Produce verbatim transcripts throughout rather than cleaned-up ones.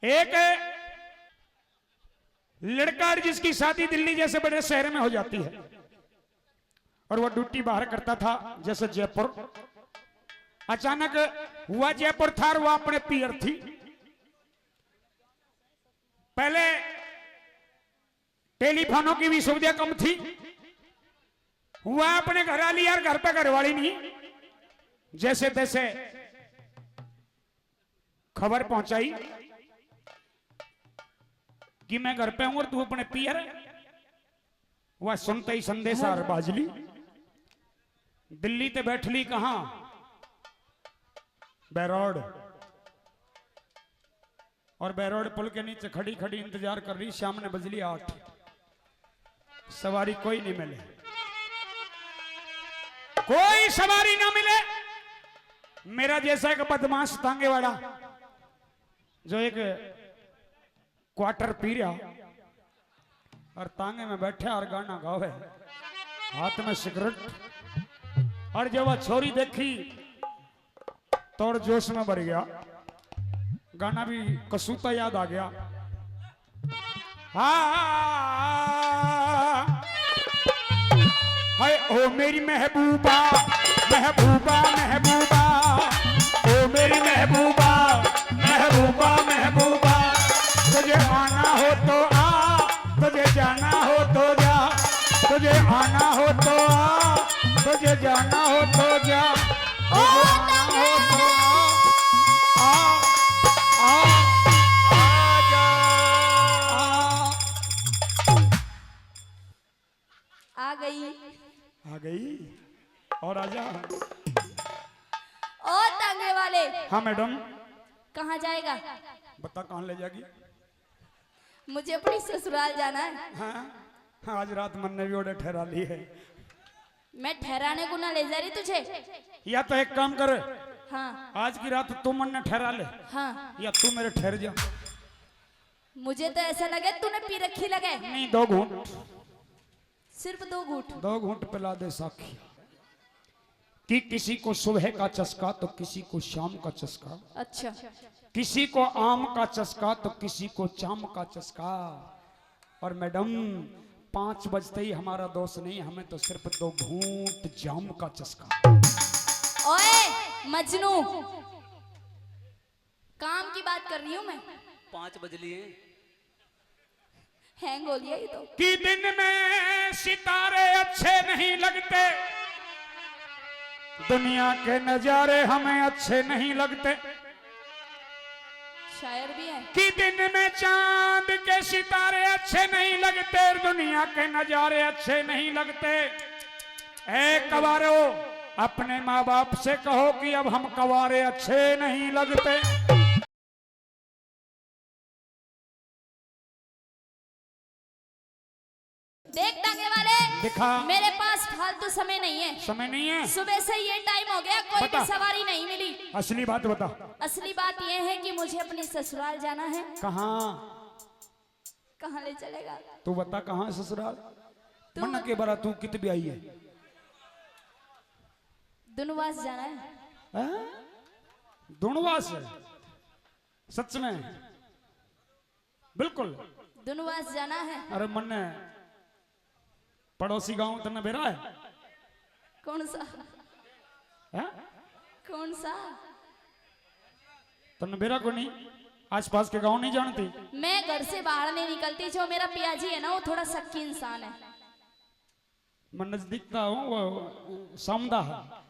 एक लड़का और जिसकी शादी दिल्ली जैसे बड़े शहर में हो जाती है और वो ड्यूटी बाहर करता था, जैसे जयपुर। अचानक हुआ जयपुर था और वो अपने पीयर थी। पहले टेलीफोनों की भी सुविधा कम थी। हुआ अपने घर वाली और घर पे घरवाली नहीं, जैसे तैसे खबर पहुंचाई कि मैं घर पे हूं और तू अपने पीयर है। वह सुनते ही संदेशा और बाजली दिल्ली ते बैठ ली। कहां? बैरोड। और बैरोड पुल के नीचे खड़ी खड़ी इंतजार कर रही। शाम ने बजली आठ, सवारी कोई नहीं मिले, कोई सवारी ना मिले। मेरा जैसा एक बदमाश तांगे वाला, जो एक क्वार्टर पी रहा और तांगे में बैठा और गाना गावे, हाथ में सिगरेट। और जब वह छोरी देखी तो और जोश में भर गया, गाना भी कसूता याद आ गया। हाँ। हाय ओ मेरी महबूबा, महबूबा, महबूबा, ओ मेरी महबूबा, महबूबा, महबूबा। तुझे आना हो तो आ, तुझे जाना हो तो जा, तुझे आना हो तो आ, तुझे जाना हो तो जा। ओ तांगे वाले। आ, आ, आ, आ जा। आ। आ गई। आ गई। और आजा। ओ तांगे वाले। हाँ मैडम। कहाँ जाएगा? बता कहाँ ले जाएगी? मुझे अपनी ससुराल जाना है। हाँ, हाँ, आज रात मन ने भी ओड़े ठहरा ली है। मैं ठहराने को ना ले जा रही तुझे। या तो एक काम कर। हाँ। आज की रात तू मन ने ठहरा ले। हाँ। या तू मेरे ठहर जा। मुझे तो ऐसा लगे तूने पी रखी लगे। नहीं, दो घूंट। सिर्फ दो घूंट। दो घूंट पिला दे साखी। कि किसी को सुबह का चस्का तो किसी को शाम का चस्का। अच्छा। किसी को आम का चस्का तो किसी को चाम का चस्का। और मैडम, पाँच बजते ही हमारा दोष नहीं, हमें तो सिर्फ दो घूंट जाम का चस्का। ओए मजनू, काम की बात कर रही हूँ मैं। पाँच बज लिए। हैंग हो गया ये तो। कि दिन में सितारे अच्छे नहीं लगते, दुनिया के नजारे हमें अच्छे नहीं लगते। शायर भी है। कि दिन में चांद के सितारे अच्छे नहीं लगते, दुनिया के नजारे अच्छे नहीं लगते। ए कवारो, अपने माँ बाप से कहो कि अब हम कवारे अच्छे नहीं लगते। देख तांगे वाले, दिखा। मेरे पास फालतू समय नहीं है। समय नहीं है। सुबह से ये टाइम हो गया, कोई बता। भी सवारी नहीं मिली। असली बात बता। असली बात ये है कि मुझे अपनी ससुराल जाना है। कहाँ? कहाँ ले चलेगा? तू बता, कहाँ है ससुराल? तू मन बता। के बरा तू कित भी आई है? दुनवास जाना है। हैं? दुनवास है? सच में? बिल्कुल। दुनवास जाना है। अरे मन्ने पड़ोसी गांव तन्ने बेरा है? कौन सा? हैं? कौन सा? तन्ने बेरा को नहीं? आसपास के गांव नहीं जानती? मैं घर से बाहर नहीं निकलती। जो मेरा पियाजी है ना, वो थोड़ा शक्की इंसान है। मैं नजदीकता हूँ, वो सामदा है।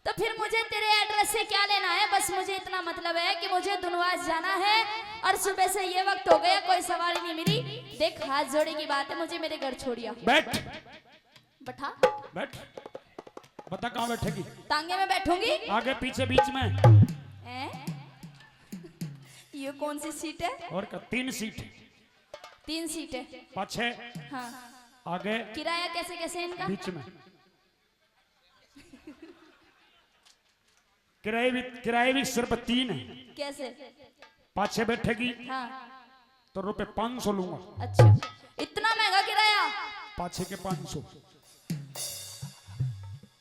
तो फिर मुझे तेरे एड्रेस से क्या लेना है? बस मुझे इतना मतलब है कि मुझे दुनवास जाना है और सुबह से ये वक्त हो गया, कोई सवारी नहीं मिली। देख, हाथ जोड़े की बात है, मुझे मेरे घर छोड़िया। बैठ। बैठा। बैठ। बता कहाँ बैठेगी? तांगे में बैठूंगी। आगे पीछे बीच में? हैं? ये कौन सी सीट है? और क्या, तीन सीट। तीन सीट है। पाछे। हाँ। आगे। किराया कैसे कैसे इनका? बीच में। किराए भी, किराए भी सिर्फ तीन है। कैसे? पाछे बैठेगी। हाँ। तो रुपए पाँच सौ लूंगा। अच्छा, इतना महंगा किराया? पाछे के पाँच सौ।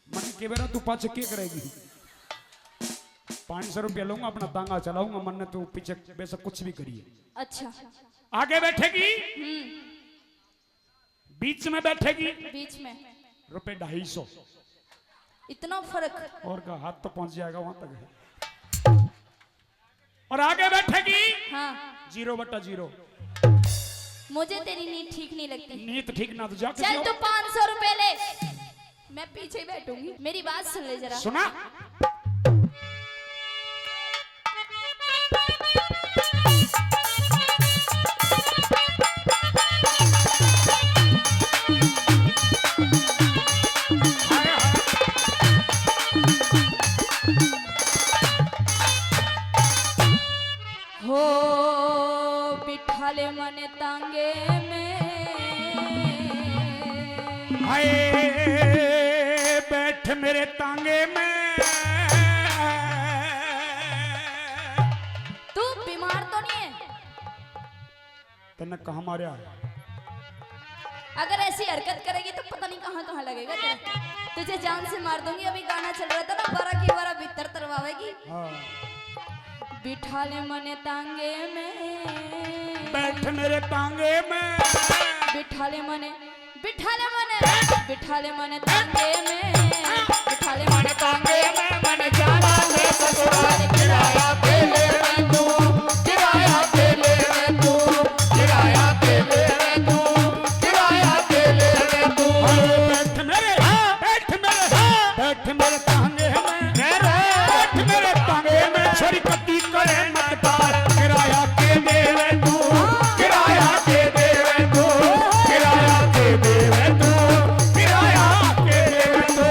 मन के बेरा तू पाछे के करेगी? पाँच सौ रुपया लूंगा, अपना तांगा चलाऊंगा, मन्ने तू पीछे बेशक कुछ भी करिए। अच्छा। आगे बैठेगी, हम्म। बीच में बैठेगी, बीच में। रुपए ढाई सौ। इतना फर्क? और का, हाथ तो पहुंच जाएगा वहां तक। और आगे बैठेगी, हाँ। जीरो बटा जीरो। मुझे तेरी नीत ठीक नहीं लगती। नीत ठीक ना तो जा किसी चल, और। तू पाँच सौ रुपए ले, मैं पीछे ही बैठूंगी। मेरी बात सुन ले जरा। सुना। हो, बिठा ले मने तांगे में। हाय, बैठ मेरे तांगे में। तू बीमार तो नहीं है? तन्ने कहाँ मारया? अगर ऐसी हरकत करेगी तो पता नहीं कहाँ कहाँ लगेगा तेरा। तुझे जान से मार दूंगी। अभी गाना चल रहा था ना, बारह की बारह भीतर तरवावेगी। हाँ। बिठा ले मने तांगे में। बैठ मेरे तांगे में। बिठा ले मने, बिठा ले मने, बिठा ले मने तांगे में। बिठा ले मने तांगे में, मने जाना है ससुराल। किराया के ले रे तू, किराया के ले रे तू, किराया के ले रे तू, किराया के ले रे तू। बैठ मेरे, हाँ। बैठ मेरे, हाँ। बैठ मेरे तांगे में, मेरे। बैठ मेरे तांगे में। छोरी कत्ती करे मत पार, किराया के दे रे तू, किराया के दे रे तू, किराया के दे रे तू, किराया के दे रे तू।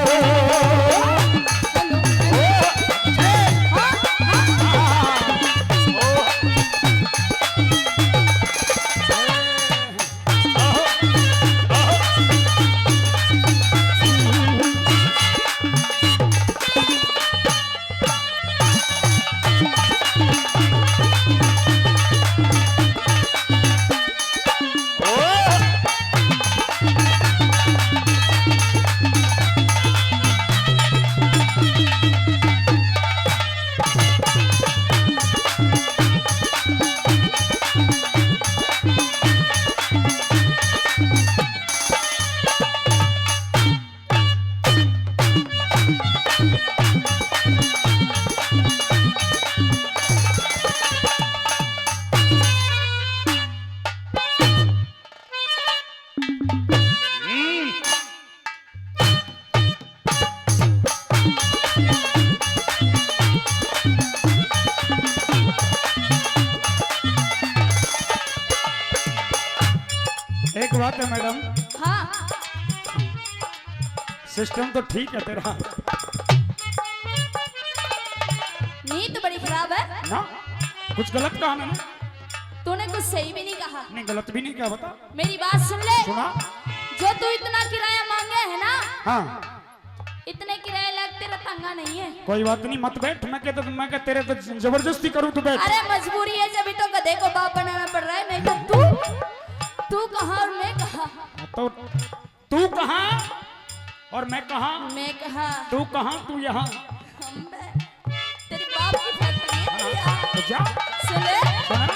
एक बात है मैडम। हाँ। सिस्टम तो ठीक है तेरा। नीत बड़ी खराब है। ना, कुछ गलत कहा मैंने? तूने कुछ सही भी नहीं कहा। नहीं, गलत भी नहीं कहा, बता। मेरी बात सुन ले। सुना। जो तू इतना किराया मांगे है ना, हाँ। इतने किराए लायक तेरा तांगा नहीं है। कोई बात नहीं, मत बैठ। मैं कहता, मैं क्या तेरे तो जबरदस्ती करूँ, तू बैठ। अरे मजबूरी है, जब तो गधे को बाप बनाना पड़ रहा है, नहीं तो तू, तू कहाँ और मैं कहाँ? हाँ, तो तू कहाँ और मैं कहाँ? मैं कहाँ? तू कहाँ, तू यहाँ। हम बे-, तेरे बाप की फैक्ट्री है, तू यहाँ। तो जा। सुन ले। सुना।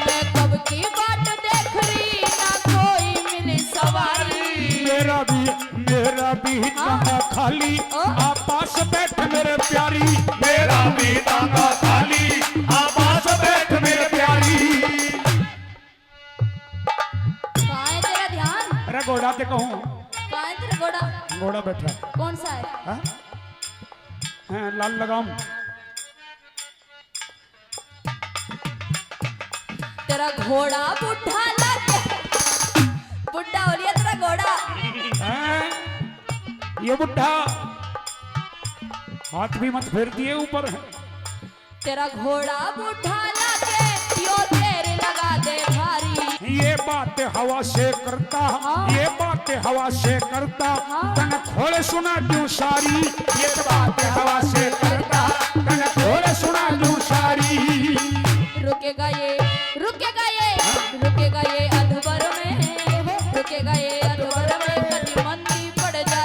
मैं कब की बाट देख रही, ना कोई मिली सवारी। मेरा भी, मेरा भी हाँ। तांगा खाली, ओ। आ पास बैठ मेरे प्यारी। मेरा भी तांगा खाली, आ पास बैठ मेरे प्यारी। कहाँ है तेरा ध्यान? अरे घोड़ा के कहूँ। कहाँ है तेरा घोड़ा? घोड़ा बैठा। कौन सा है? हाँ? हैं, लाल लगाम। तेरा घोड़ा बुढ़ा लग, बुढ़ा हो लिया तेरा घोड़ा। हैं? ये बुढ़ा, हाथ भी मत फेर दिए ऊपर। तेरा घोड़ा बुढ़ा लगे, यो तेरे लगा दे भारी। ये बात हवा से करता, हाँ। ये बात हवा से करता, हाँ। तन खोल सुना दूं सारी। ये बात हवा से करता, तन खोल सुना दूं सारी। रुकेगा ये, रुकेगा ये, हाँ। रुकेगा ये अधबर में, रुकेगा ये अधबर में, कदी मंदी पड़ जा।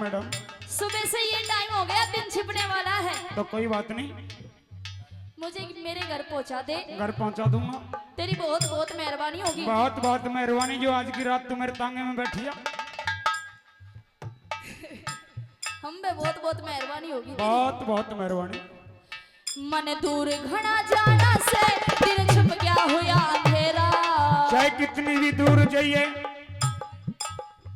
मैडम। सुबह से ये टाइम हो गया, दिन छिपने वाला है। तो कोई बात नहीं। मुझे मेरे घर पहुंचा दे। घर पहुंचा दूंगा। तेरी बहुत बहुत मेहरबानी होगी। बहुत बहुत मेहरबानी जो आज की रात तू मेरे तांगे में बैठी है। हम पे बहुत बहुत मेहरबानी होगी तेरी। बहुत बहुत मेहरबानी। मन दूर घना जाना से दिन छुप गया हुआ अंधेरा। चाहे कितनी भी दूर जाइए,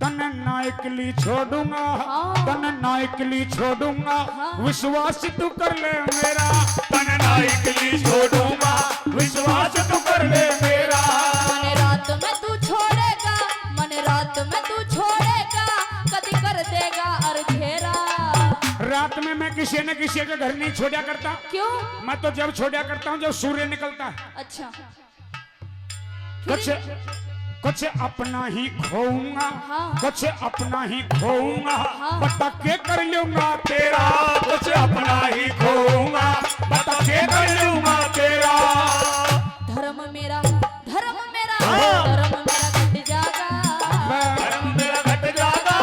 तन्ने ना एकली छोड़ूंगा, हाँ। तन्ने ना एकली छोड़ूंगा, हाँ। विश्वास तू कर ले मेरा। तन्ने ना एकली छोड़ूंगा, विश्वास तू कर ले मेरा। मन रात में तू छोड़ेगा, मन रात में तू छोड़ेगा, कदी कर देगा अरझेरा। रात में मैं किसी न किसी के घर नहीं छोड़ा करता। क्यों? मैं तो जब छोड़ा करता हूँ जब सूर्य निकलता है। अच्छा। कुछ, कुछ अपना ही खोऊंगा, हाँ। कुछ अपना ही खोऊंगा, हाँ। बता के कर लूंगा तेरा। कुछ अपना ही खोऊंगा, बता के कर लूंगा तेरा। धर्म मेरा, धर्म मेरा, हाँ। धर्म मेरा घट जागा। मैं धर्म मेरा घट जागा।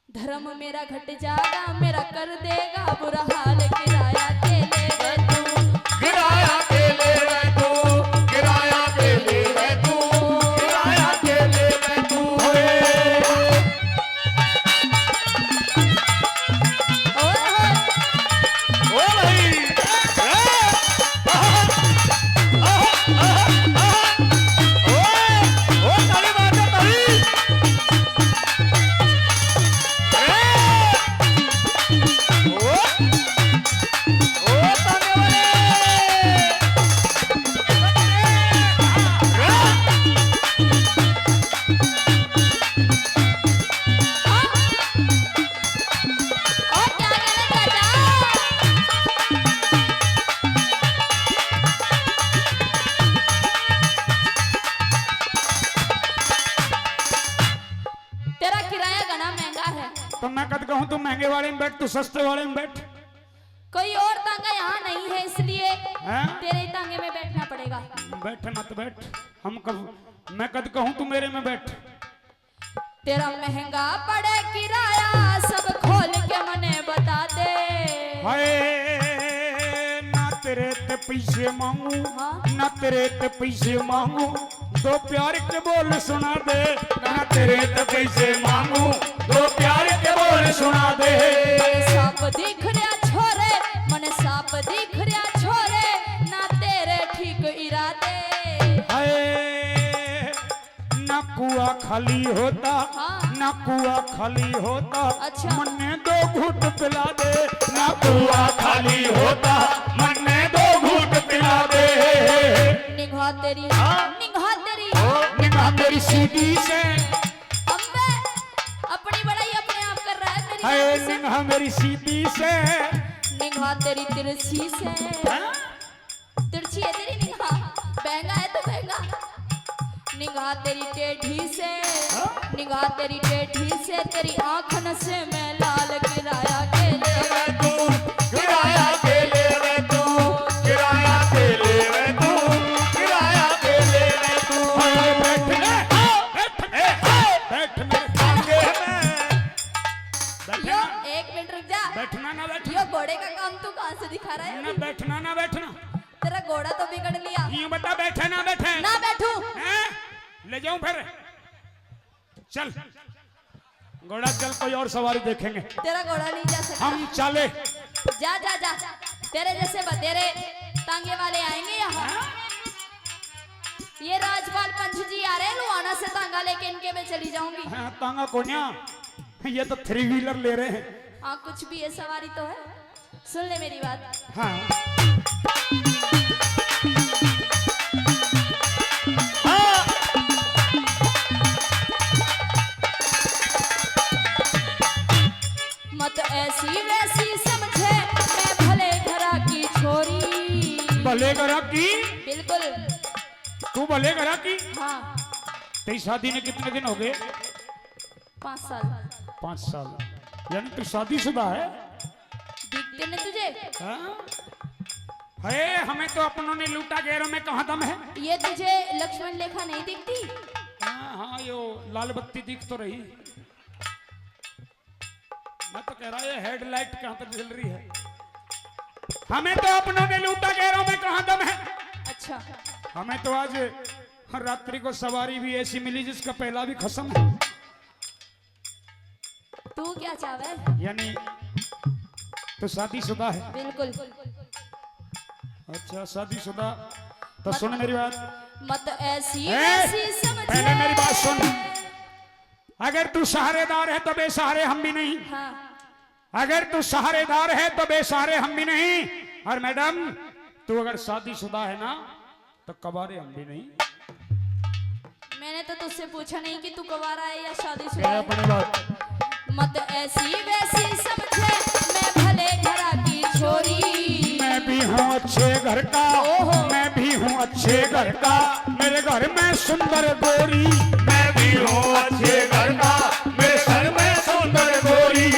धर्म मेरा घट जागा, मेरा कर देगा बुरा हाल। किराया के ले वे तू, किराया के ले वे तू, किराया के ले वे तू, किराया के ले वे तू। ओए। ओए होए। ओ भाई। ए। आहा, आहा, आहा, आहा। ओए, ओ ताली मार दे, ताली। ए। ओ। ओ ताने वाले। ए। और क्या कहना चाहता? तेरा किराया घना महंगा है। तो मैं कद कहूँ तू महंगे वाले में बैठ, तू सस्ते वाले में बैठ। कोई और तांगा यहाँ नहीं है, इसलिए हैं? तेरे ही तांगे में बैठना पड़ेगा। बैठ मत बैठ, हम कब, मैं कद कहूँ तू मेरे में बैठ। तेरा महंगा पड़े किराया, सब खोल के मने बता दे। हाय, ना तेरे ते पैसे मांगू, हाँ। ना तेरे ते पैसे मांगू, दो प्यार के बोल सुना दे। ना तेरे ते पैसे मांगू, दो प्यार के बोल सुना दे। मने साफ दिख रहा छोरे, मने साफ दिख रहा छोरे, ना तेरे ठीक इरादे। हाय, ना कुआ खाली होता, हाँ। ना कुआ खाली होता, अच्छा। मन्ने दो घूंट पिला दे। ना कुआ खाली होता, मन्ने दो घूंट पिला दे। निगाह तेरी, हाँ। निगाह तेरी। ओ, निगाह तेरी सीधी से। अम्बे, अपनी बड़ाई अपने आप कर रहा है मेरी हाय, नाक से। निगाह मेरी सीधी से। निगाह तेरी तिरछी से। हाँ? तिरछी है तेरी निगाह, बहंगा है तो बहंगा। निगाह तेरी टेढ़ी से, हाँ? निगाह तेरी टेढ़ी से, तेरी आँख नशे में लाल। किराया के ले वे तू, किराया के ले वे तू, किराया के ले वे तू, किराया के ले वे तू। अरे बैठ, ए, बैठ, ए, बैठ मेरे तांगे में। बैठ यो, ना। एक मिनट रुक जा। बैठना ना बैठना। यो घोड़े का काम तू कहाँ से दिखा रहा है ना अभी? बैठना ना बैठना। तेरा घोड़ा तो बिगड़ लिया। यूं बता, बैठे ना बैठे? ना बैठू। हैं? ले जाऊं फिर? चल घोड़ा, चल कोई और सवारी देखेंगे। तेरा घोड़ा नहीं जा सकता। हम चले। जा, जा, जा। तेरे जैसे बतेरे तांगे वाले आएंगे यहाँ। हाँ? ये राजपाल पंच जी आ रहे हैं लुहाना से, तांगा लेके इनके में चली जाऊंगी। हाँ, तांगा कोन्या, ये तो थ्री व्हीलर ले रहे हैं। हाँ, कुछ भी है, सवारी तो है। सुन ले मेरी बात। हाँ। हाँ। मत ऐसी वैसी समझे, मैं भले घरा की छोरी। भले घरा की? बिल्कुल। तू भले घरा की? हाँ। तेरी शादी ने कितने दिन हो गए? पाँच साल। पाँच साल, यानी तू शादीशुदा है? दिखते ने तुझे? हाँ? है, हमें तो अपनों ने लूटा, गैरों में कहाँ दम है? ये तुझे लक्ष्मण लेखा नहीं दिखती? हाँ, हाँ, यो लाल बत्ती दिख तो रही। मैं तो कह रहा है, हेडलाइट कहाँ तक जल रही है? हमें तो अपनों ने लूटा, गैरों में कहाँ दम है? अच्छा, हमें तो आज रात्रि को सवारी भी ऐसी मिली जिसका पहला भी खसम है। तू क्या चाहवे? यानी तो शादीशुदा है। बिल्कुल। अच्छा, शादीशुदा तो सुन मेरी बात। मत ऐसी ए, वैसी समझे। पहले मेरी बात सुन। अगर तू सहारेदार है तो बेसहारे हम भी नहीं। हाँ, अगर तू सहारेदार है तो बेसहारे हम भी नहीं। और मैडम, तू अगर शादीशुदा है ना तो कबारे हम भी नहीं। मैंने तो तुझसे पूछा नहीं कि तू कुंवारा है या शादीशुदा क्या है। अपनी बात? मत ऐसी वैसी समझे, मैं भले घरा की छोरी। मैं भी हूँ अच्छे घर का, ओहो। मैं भी हूँ अच्छे घर का, मेरे घर में सुंदर गोरी। मैं भी हूँ अच्छे घर का, मेरे घर में सुंदर गोरी।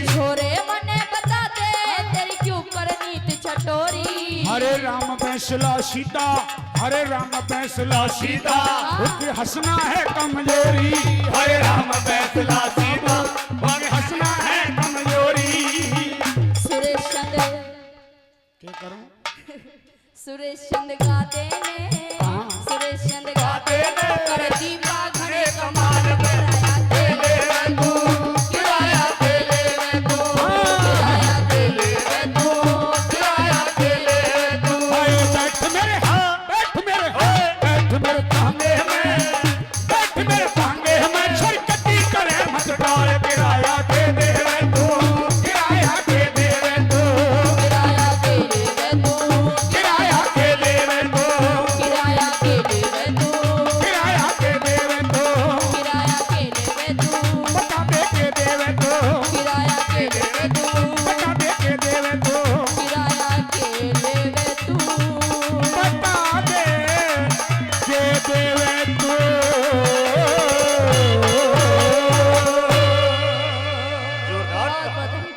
छोरे मने बता दे, तेरी क्यों परनीत चटोरी। हरे राम फैसला सीधा, हरे राम फैसला सीधा। सीधा। उनकी हंसना है कमजोरी। हरे राम फैसला सीधा, मगर हंसना है कमजोरी। सुरेश चंद क्या करूं? सुरेश चंद गाते ने